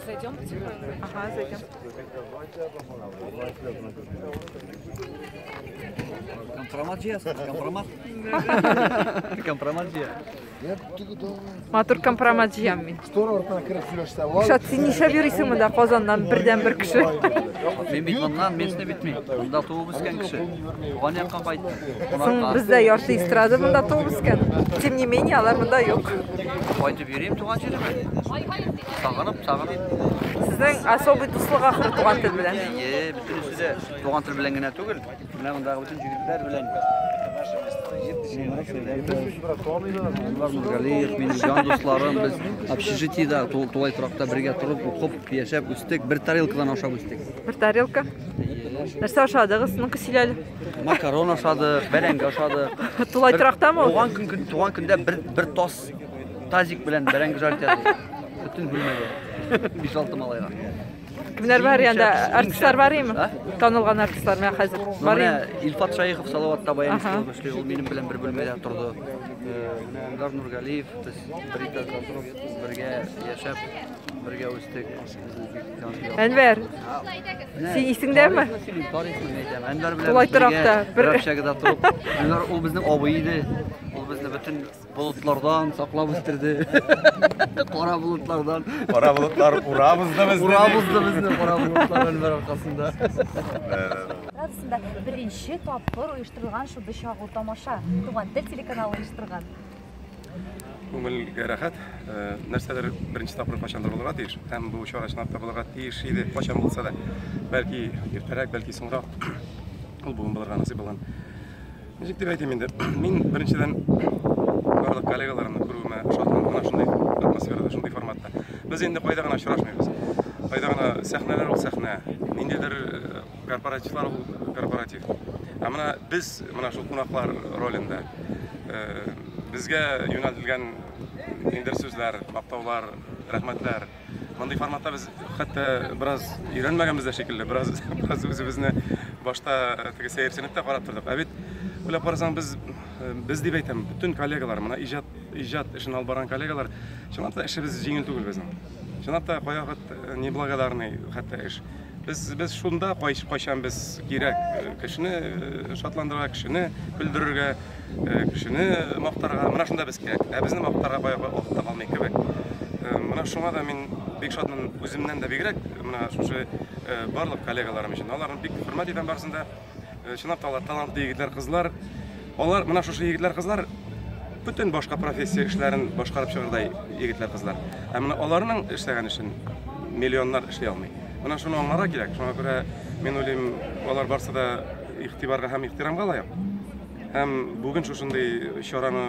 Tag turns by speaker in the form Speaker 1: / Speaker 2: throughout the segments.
Speaker 1: Зайдем потихоньку.
Speaker 2: Ага, зайдем.
Speaker 3: Компромат җыясыз, компромат. Компромат җыя.
Speaker 2: Матур компромат җыям мин. Шат, син нишләп йөрисең монда Казаннан бердән-бер кеше?
Speaker 3: Мин бит моннан, местный бит мин. Монда туып үскән кеше. Туган якка кайттым.
Speaker 2: Соң бездә ярты эстрада монда туып үскән. Тем не менее, алар монда юк.
Speaker 3: Кайтып йөрим туган җиремә. Сагынып, сагынып.
Speaker 2: Сезнең особый дуслык ахыры туган тел белән.
Speaker 3: Әйе, бөтенесе дә туган тел белән генә түгел. Менә мондагы бөтен җегетләр белән. Әнвәр Нургалиев, минем җан дусларым, без общежитиедә, тулай торакта бергә торып, укып, яшәп үстек, бер тарелкадан ашап үстек.
Speaker 2: Бер тарелка? Нәрсә ашадыгыз? Ну-ка сөйлә әле.
Speaker 3: Макарон ашадык, бәрәңге ашадык.
Speaker 2: Тулай торактамы ул?
Speaker 3: Туган көн, туган көндә бер тас тазик белән бәрәңге жарить итәдек. Бөтен бүлмәгә. 5-6 малайга.
Speaker 2: Кемнәр бар янда? Артистлар бар име?
Speaker 3: А?
Speaker 2: Танылган артистлар менә хәзер. Бар
Speaker 3: Менә
Speaker 2: име?
Speaker 3: Илфат Шаихов Салаватта баянист
Speaker 2: Ага.
Speaker 3: булып эшли, ул минем белән бер бүлмәдә торды. Әнвәр Нургалиев, без бер этажда торып, бергә яшәп, бергә үстек.
Speaker 2: Әнвәр, син исеңдәме?
Speaker 3: Тарихны әйтәм. Әнвәр белән
Speaker 2: Тулай
Speaker 3: без бергә
Speaker 2: торакта,
Speaker 3: бер
Speaker 2: бер-
Speaker 3: общагада торып, Әнвәр ул безнең абый иде. Ул безне бөтен болытлардан саклап үстерде. Кара болытлардан.
Speaker 4: Кара болытлар урабызды безне.
Speaker 3: Урабызды безне кара болытлар Әнвәр аркасында.
Speaker 1: Радосында беренче тапкыр оештырылган шундый чагу тамаша. Туган тел телеканалы оештырган.
Speaker 5: Күңелгә рәхәт. Нәрсәдер беренче тапкыр кайчандыр булырга тиеш. Һәм бу чара чынлап та булырга тиеш иде, кайчан булса да. Бәлки иртәрәк, бәлки соңрак. Ул бүген булырга насыйп булган. Ничек дип әйтим инде? Мин беренчедән барлык коллегаларымны күрүемә шатмын. Менә шундый атмосферада, шундый форматта. Без инде кайда гына очрашмыйбыз. Кайда гына сәхнәләр ул сәхнә, ниндидер корпоративлар ул корпоратив. Ә менә без менә шул кунаклар ролендә, безгә юнәлтелгән ниндидер сүзләр, мактаулар, рәхмәтләр. Мондый форматта без хәтта бераз өйрәнмәгәнбез дә шикелле, бераз үзебезне башта теге сәерсенеп тә карап тордык. Ә бит уйлап карасаң, без дип әйтәм, бөтен коллегалар, менә иҗат эшен алып барган коллегалар, чынлап та эшебез җиңел түгел безнең. Чынлап та кайвакыт неблагодарный хәтта эш. Без шунда кайчан без кирәк кешене шатландырырга, кешене көлдерергә, кешене мактарга, менә шунда без кирәк. Ә безне мактарга кайвакыт вакыт таба алмый кебек. Менә шуңа да мин бик шатмын, үземнән дә бигрәк, менә шушы барлык коллегаларым өчен. Аларны бик хөрмәт итәм барысын да. Чынлап та алар талантлы егетләр, кызлар. Алар менә шушы егетләр, кызлар бөтен башка профессия эшләрен башкарып чыгырдай егетләр, кызлар. Ә менә аларның эшләгән эшен миллионнар эшли алмый. Менә шуны аңларга кирәк. Шуңа күрә мин уйлыйм, алар барсы да игътибарга һәм ихтирамга лаек. Һәм бүген шушындый чараны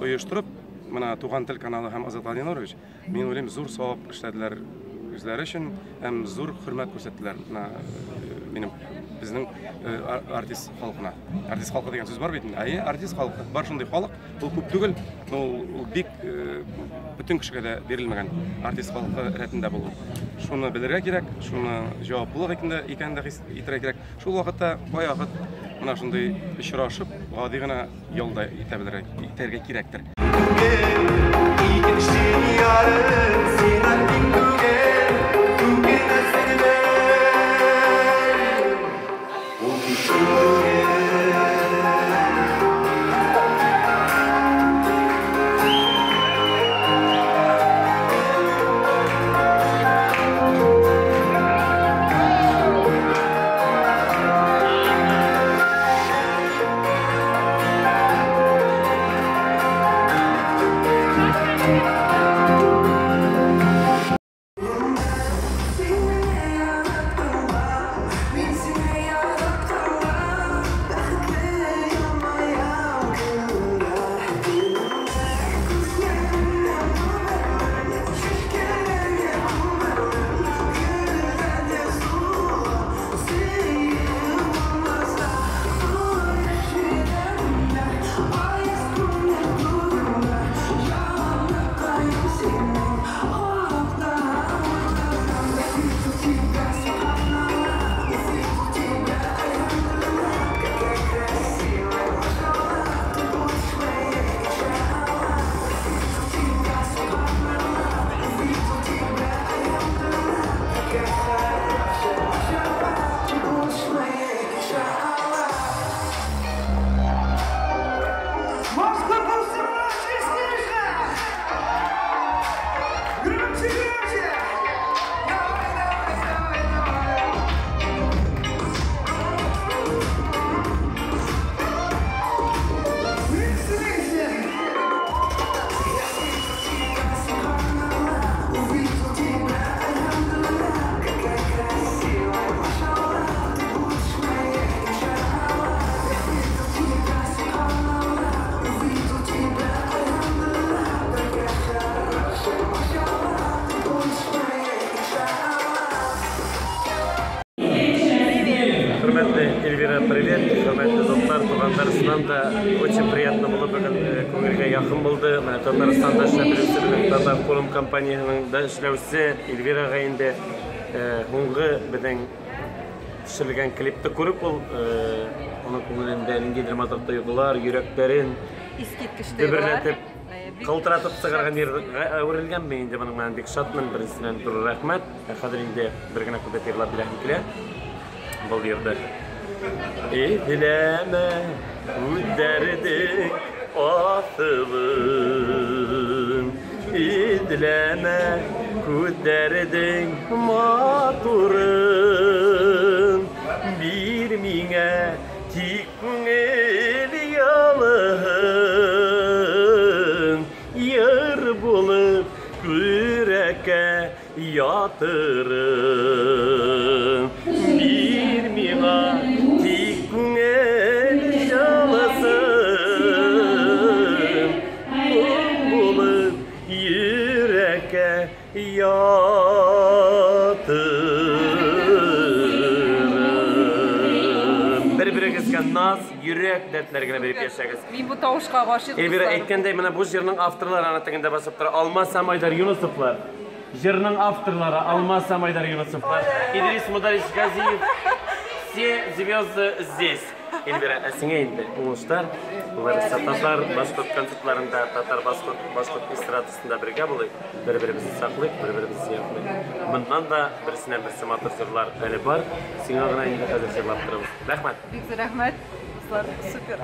Speaker 5: оештырып, менә Туган тел каналы һәм Азат Галинорович, мин уйлыйм, зур савап эшләделәр үзләре өчен һәм зур хөрмәт күрсәттеләр менә минем безнең артист халкына. Артист халкы дигән сүз бар бит инде. Әйе, артист халкы. Бар шундый халык, ул күп түгел, но ул бик бөтен кешегә дә бирелмәгән артист халкы рәтендә булу. Шуны белергә кирәк, шуны җаваплылык икәнен дә хис итәргә кирәк. Шул вакытта кайвакыт менә шундый очрашып, гади генә ял да итә белергә, итәргә кирәктер.
Speaker 6: Thank Чыннан да очень приятно булды бүген, күңелгә якын булды. Менә Татарстанда эшләп йөрүче безнең Татар форум компаниясенең дә эшләүче Эльвирага инде һуңгы безнең төшерелгән клипты күреп, ул аның күңелендә ниндидер матур тойгылар, йөрәкләрен
Speaker 2: Искиткеч тойгылар.
Speaker 6: дөберләтеп, калтыратып чыгарган җырга әверелгән. Мин инде моның белән бик шатмын. Беренчедән, зур рәхмәт. Ә хәзер инде бер генә куплет җырлап бирәсем килә. Был җырды. Эзләмә күзләрнең асылын, эзләмә күзләрнең матурын, бир миңа тик күңел ялыһын, йыр булып күрәккә ятырын. Бир миңа тик күңел җылысын, моң булып йөрәккә ятырын. Бер-берегезгә наз, йөрәк дәртләр генә биреп яшәгез.
Speaker 2: Мин бу тавышка гашыйк.
Speaker 6: Эльвира
Speaker 2: дуслар.
Speaker 6: Әйткәндәй, менә бу җырның авторлары ана тегендә басып тора. Алмаз һәм Айдар Юнусовлар. Җырның авторлары Алмаз һәм Айдар Юнусовлар. Идрис Мударис Газиев. Все звезды здесь. Эльвира, ә сиңа инде уңышлар. Буларса татар башкорт концертларында, татар башкорт башкорт эстрадасында бергә булыйк, бер-беребезне саклыйк, бер-беребезне яклыйк. Моннан да берсеннән берсе матур җырлар әле бар. Сиңа гына инде хәзер җырлап торабыз. Рәхмәт.
Speaker 2: Бик зур рәхмәт. Дуслар, супер.